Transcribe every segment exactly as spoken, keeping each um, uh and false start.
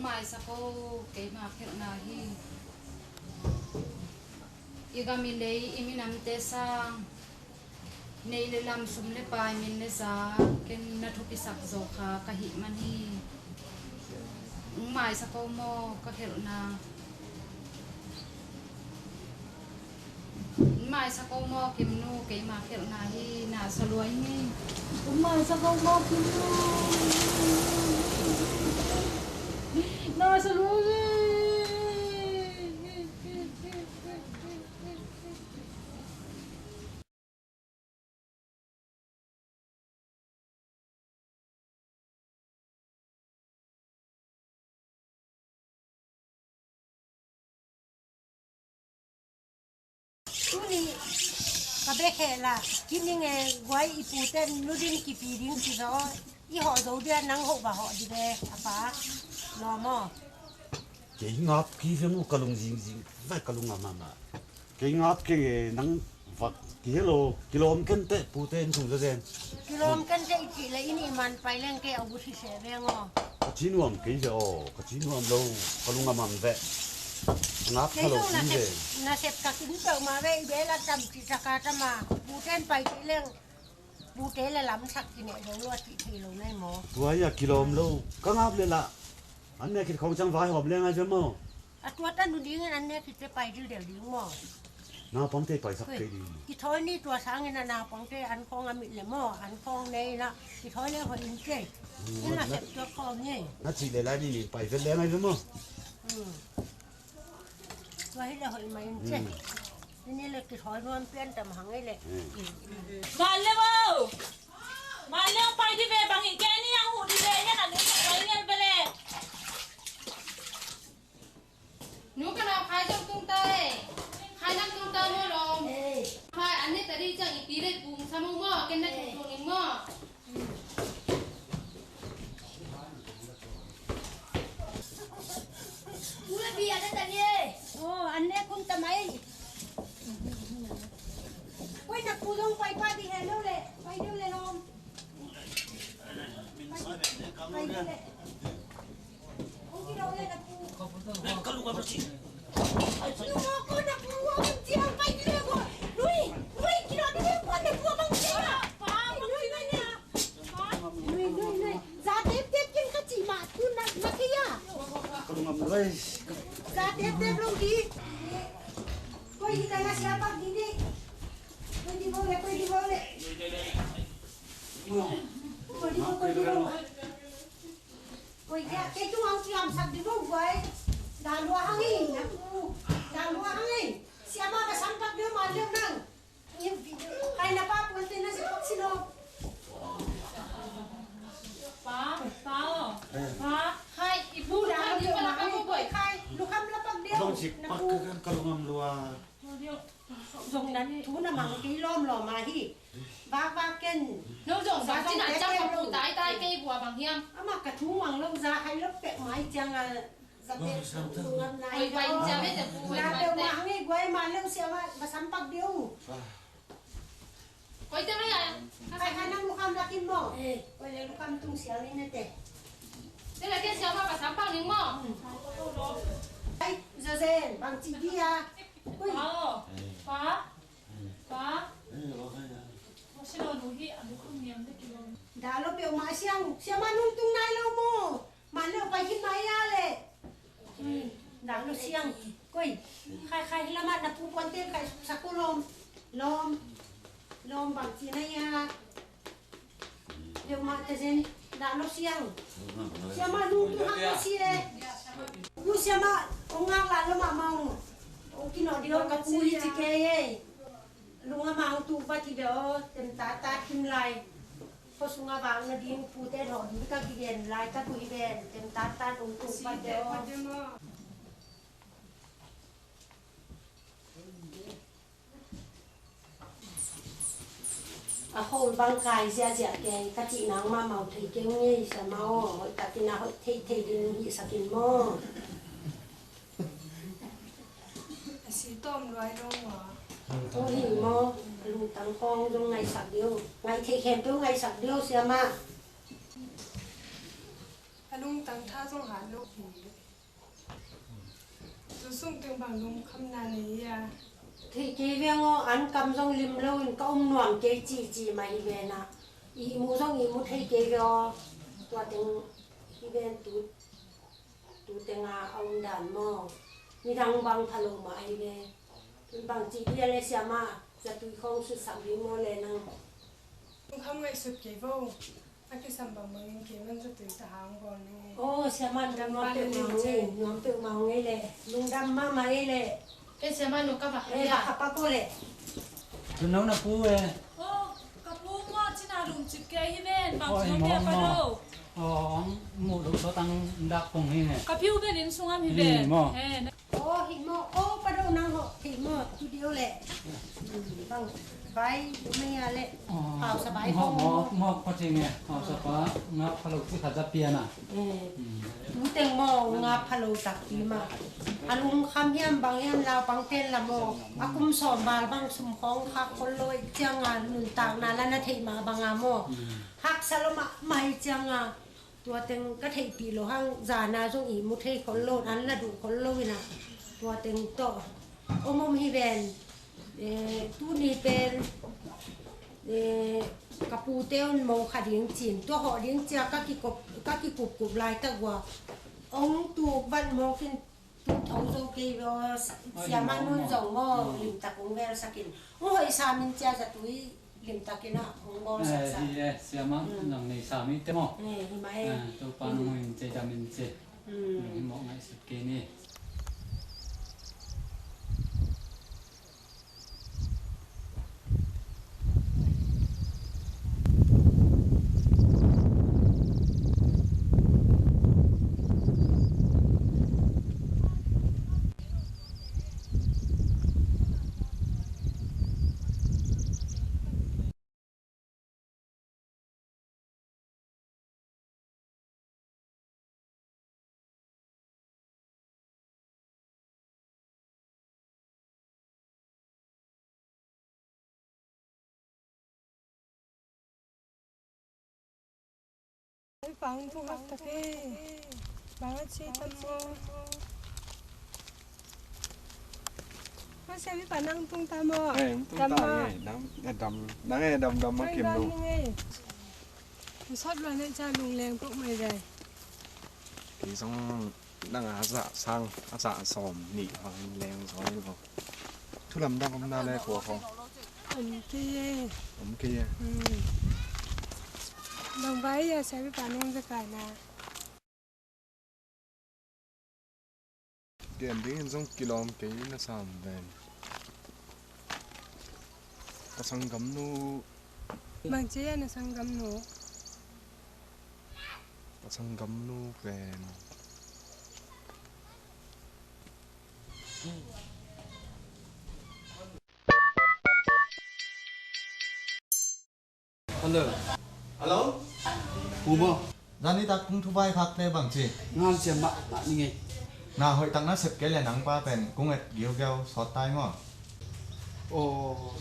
Maisak o, keima khelhna hi. I gam i lei i minamte sang, neih le lam, sum le pai, min le za, ken na thupisak zaw kha ka hih man hi. Hong maisak o maw ka khelhna? Hong maisak o maw Kimnu, keima khelhna hi, na sa lua ing ei. Hong maisak o maw Kimnu, na sa lua ing ei. Tuni ka bek heh la, kining e, guai i pute nudin kipi ding ci zaw, i hawh zo dia, nang hoh va hawh di ve, a pa. Lawm aw. Kei ngap kei ve maw, ka lung zingzing ve, ka lung a mahmah. Kei ngap kei e, nang vak kihel o, kilawm kenteh, pute inn sung zazen. Kilawm kenteh i cih leh i nih man pai leng kei a ut hi seh veng aw. Ka ci nuam kei ve aw, ka ci nuam lo, ka lung a mam ve. Ngap kei kha lo zong kei ve. Nasep, nasep ka kin peuhmah ve, i bel a tam cih taka tam a, pute inn pai cih leng. Pute le lamsak kineh zo lo a cih thei lo nai maw? Tua hi a kilawm lo. Ka ngap le lah an nek khit khawng ciang vaihawm leng ai ve maw? A tua tan nu dingin an nek khit te pai dildel ding maw? Naupangte paisak kei ding. Kithawi ni, tua sangin a naupangte an khawng a mit le maw, an khawng nei na kithawi le hoih in kei. Hmm, in na sep tua khawng ni. Na cih le lai ni nin pai vet leng ai ve maw? Hmm. Tua hi le hoih mah in ci. Ni le kithawi nuam pian tam hang ei le. Man le vo. Man le pai di ve, bang hi ke ni ang hu di ve, ni kan ni pai ni ve le. Nu ka nau khai zong tung ta e. Khai nam tung ta maw lawm. Khai an ne ta di ciang i pi le pung sa maw maw, ken na tung tung in maw. Ule bi ada tadi eh. Oh, an ne kun tamai. Koi na pu dong pai pa di hello le. Pai di le lom. Pai di le. Ong kilo le na pu. Ka lu ka lu si. Ai, lu mo ko na pu, ong ciang pai di le ko. Lui, lui kilo di le ko na pu, ong ciang. Pa, pai di le na. Nui, nui, nui. Za tep tep kin ka ci mah tu na, na kei a. Ka lungam lua. Za tep tep long ki. Koi hi ta na sia pak di ni. Koi di bo le, koi di bo le. Koi di bo, koi di bo. Koi dia, kei tu ang kiam sak di bo guai. Da lua hang i, na ku. Da lua hang i. Sia ma ka sam pak di ma le nang. Khai na pa puan te na si pak si lo. Pa, pa, pa. Khai, i pu na di pa la ka bu boi. Khai, lu kham la pak dia. Dong si pak ka kan ka lungam lua. Zong dan thu na mang kei lom lom a hi. Bak bak ken. No zong bak cin a cang ka pu tai tai kei bua bang hiam. Ama ka thu mang lo za hai lo pek mai ciang a. Oi, pai in cia mete pu, oi, pai te. Koi te mai a. Kai, kai nam lukam lakin mo. Koi le lukam tung sial ni mete. Te la ke sial ma pasal pang ning mo. Ai, zazen, bang ci dia. Koi. Pa. Pa. Silo nu hi, a lukam niam te kilo. Da lo pe ma siang, siang ma nung tung nai lo mo. Man le pai khin mai a le. Dang lo siang. Koi. Khai khai hi lama na pu puan te khai sak ko lom. Lom. Lom bang ci na ia. Deu ma te zen. Dang lo siang. Siang ma nung tu hang si e. Lu siang ma ong ngang la lo ma ma ong. Ong kino di lo ka pu hi ci ke ye. Lung a ma ong tu pa ti do. Tem ta ta kim lai. Khuasunga vang nading pute hawh ding ka kigen lai ka tui ven, tem tatan ung tung pa deuh. A khol bang kai ziahziah kei ka cih nang mahmah thei keng ngei sia ma aw, hoih takin a hoih theithei ding hi sakin maw? A si tawm luai dong maw? Aw hi maw? A lungtang khawng zong ngaihsak dih uh. Ngaih theih khempeuh ngaihsak dih uh siamah. A lungtang tha zong hat lo hi. Tu sung teng bang lungkhamna nei a. Theih kei veng aw, an kam zong lim lo in ka um nuam kei ci ci mah hi ven ah. Ihmu zong ihmu thei kei ve aw. Tua teng hi ven tu, tu teng a a um dan maw. Nidang bang pha lo mah hi ve. Tun bang ci dia le siamah, zatui khawng sutsak ding maw le nang. Lungkham ngaihsut kei vo. A kisam bang bangin kei man zatui ta hang bawl ning ei. Oh, siamah nuam peuhmah ung ei, nuam peuhmah ung ei leh. Lungdam mahmah ei leh. Kei siamah nu ka va kha. Eh, va kha pak ko leh. Tun no na pu eh. Oh, ka pu maw, cina lungcip kei hi ven, bang sung kei pa do. Oh, mu lo so tang dak kong hi ne. Ka piu ven in sungam hi ven. Maw. Eh, Aw, hi maw, aw, pa do nang hawh, hi maw, tu deuh leh. Hmm, bang, vai, maya leh. Aw, hausa vai maw, hong maw, maw. Maw, pa cing e, hausa pa, nga pha lo ci khat za pian a. Eh, hmm. Tu teng maw, nga pha lo takpi mah. A lungkham hiam bang hiam lau pang ten la maw. A kum sawm val bang sum khawng khak khol lo ciang a nuntakna la na theih mah bang a maw. Hmm. Haksa lo mahmah hi ciang a. Tua teng ka theihpih lo hang, zana zong ihmu thei khol lo, an la duh khol lo in ah. Tua teng tawh om om hi ven. Eh, tuni pen, eh, ka pute un mo kha ding cin, tua hawh ding cia ka kikop, ka kikupkup laitak ua. Ong tuk vat mawk in, tu tho zo kei ve aw, sa-, oi, siamah nun zong maw, limtak ung velsak in. Ung hoih sa min cia zatui limtak in ah, ung bawlsak sa. Eh, hi e, siamah nang nei sa mi te maw. Eh, hi mah e. Eh, Topa nung hoih in ci dam in ci. Hmm. Nung hi mawh ngaihsut kei ni. Pang tu hak ta ke. Bang a ci tam mo. Masa mi pa nang tung ta mo. Eh, tung ta mo. Dam mo. Eh, dam, eh, dam. Nang eh, dam, dam ma kim lo. Sot lo ne ca lung leng pok mai dai. Ki song nang a za sang, a za som ni hong leng soi lo. Thu lamdang om na le khua khong. Om kei e. Om kei e. Hmm. Bang vai a sia mi pa nung za kai na. Gen dingin zong kilawm kei na sam ven. Ka sanggamnu. Bang ci a na sanggamnu. Ka sanggamnu pen. Hello. Hello. Pu maw. Zani tak kung thu vai khak te bang ci. Ngan cia mah mah ni ngei. Na hoih tak na sep kei le nang pa pen kung et giugiau sawt tai maw. Oh.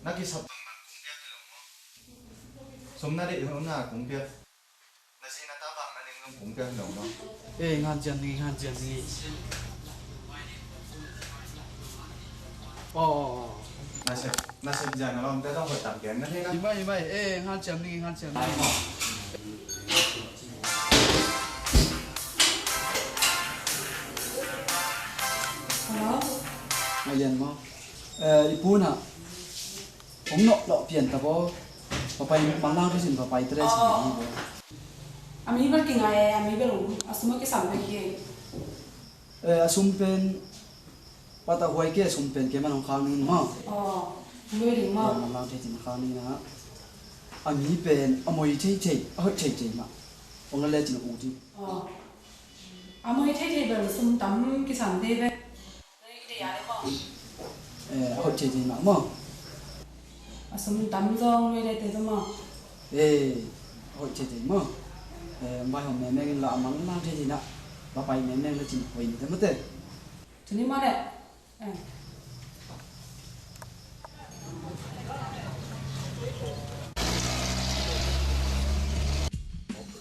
Na kisap bang bang kung piak hi lo maw. Sum na deih hun na kung piak. Na zi na ta bang na ding zong kung piak hi lo maw. Eh, ngan ciam ni, ngan ciam ni. Oh, oh, oh. Na sep, na sep zia na lawmte zong hoih tak gen na thei na. Hi mai, hi mai. Eh, ngan ciam ni, ngan ciam ni. Hello? Ngai lian maw. Eh, i pu na. Om noh loh pian ta bo. Papai mang nang tu sin papai tere sin ni bo. A mi bel kingai e, a mi bel om. A sum a kisam bel hi e. Eh, a sum pen, pata huai ke a sum pen ke man hong khang ning maw. Oh, lui ding maw. Eh, mang nang te tin khang ning na. A mi pen, a moi thei thei, a hoih thei thei mah. Hong la le tin u ti. Oh. A moi thei thei bel sum tam kisam te bel. Eh, a hoih thei thei mah maw. A sum tam zong nuai le te zong maw. Eh, a hoih thei thei maw. Eh, mai hom meng meng in la a mang mang thei thei na. La pai meng meng le cin hoih ni te maw te. Tuni maw le. Eh.